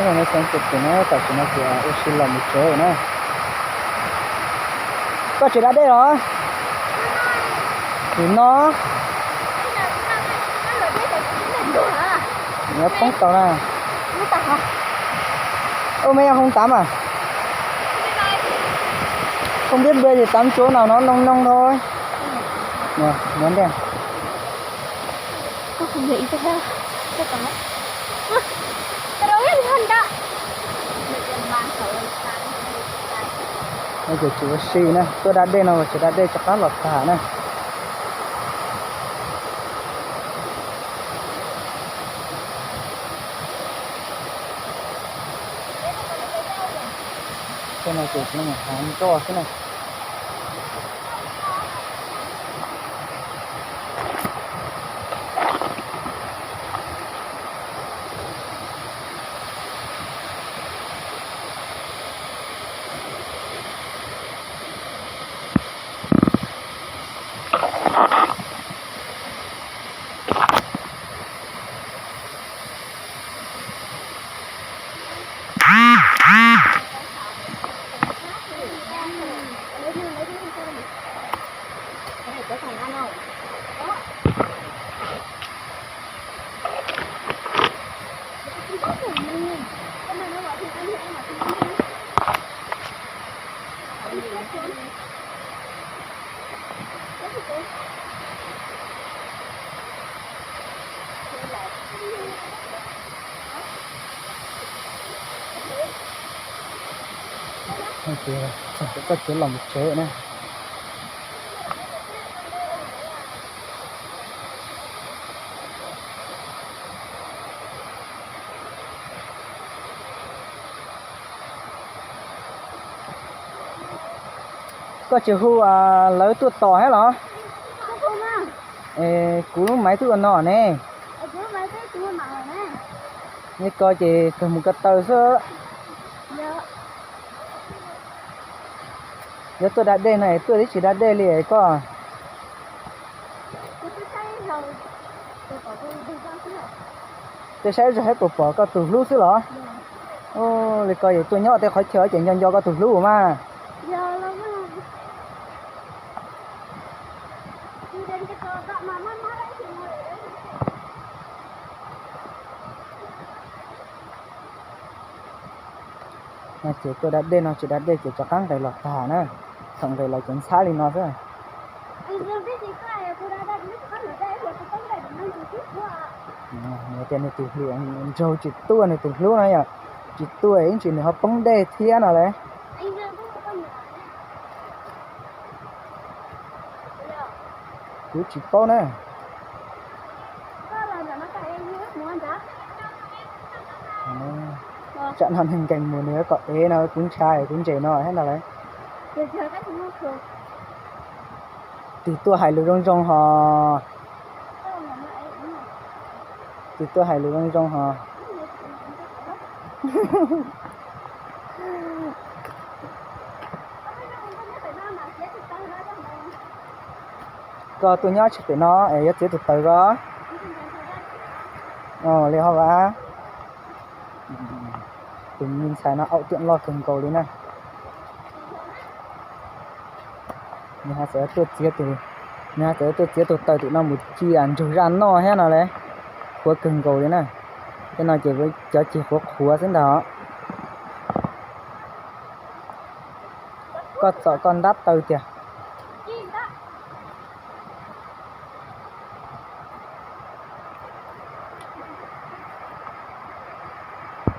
Tam sim no ces ua si los mus tsev na. Koj tsis da dej los? Nim no yuav poob tau na. Ơ, me ao hoo tav mas. Không biết bơi thì tắm chỗ nào nó nông nông thôi. Nè, muốn đây. Ces tsis ua si na, tuaj da dej no tsis da dej rov qab los tag na. Tej no ces tsis hav nroj xwb na. Koj txiv los mus tsev na. Koj tsis hu lawv tuaj tos thiab los? Es kuv lub maiv twb ua no ne. Li ko ces kawg mus ko taw xwb. Yog tuaj da dej no es tuaj twb tsis da dej li koj. Tuaj saib zog saib puas pom koj tus hlub xwb los? Li ko ces tuaj nyob tej qhov chaw ces nco nco koj tus hlub mas. No ces tuaj da dej no tsis da dej ces rov qab nqes los tag na. Thaum nqes los ces ntxhab li no xwb. Nws tias nws tus hlub, nraug tsis tuaj nws tus hlub no yom. Tsis tuaj ib ntsis nws ho poob dej thiab no las. Kuv tsis paub na. Tsam no neeg nkees mus nws kom ev no kuv ntshai kuv ntses no thiab ntag lauj. Tig tuaj hais lus zoo zoo hos. Tig tuaj hais lus zoo zoo hos. Koj tuaj nyob tsis pem no es yuav txiav tus taws ko. Li ho vas. Tus me ntxhais no aum tiam loj kawg nkaus li na. Nws ho txawm tuaj txiav tus, nws ho txawm tuaj txiav tus taws tim no mus cia nrug zaj noj thiab no las. Qhuav kawg nkaus li na. Tej no ces cov ceg qhuav qhuav xwb ntag. Koj txom koj ntab taw tiag.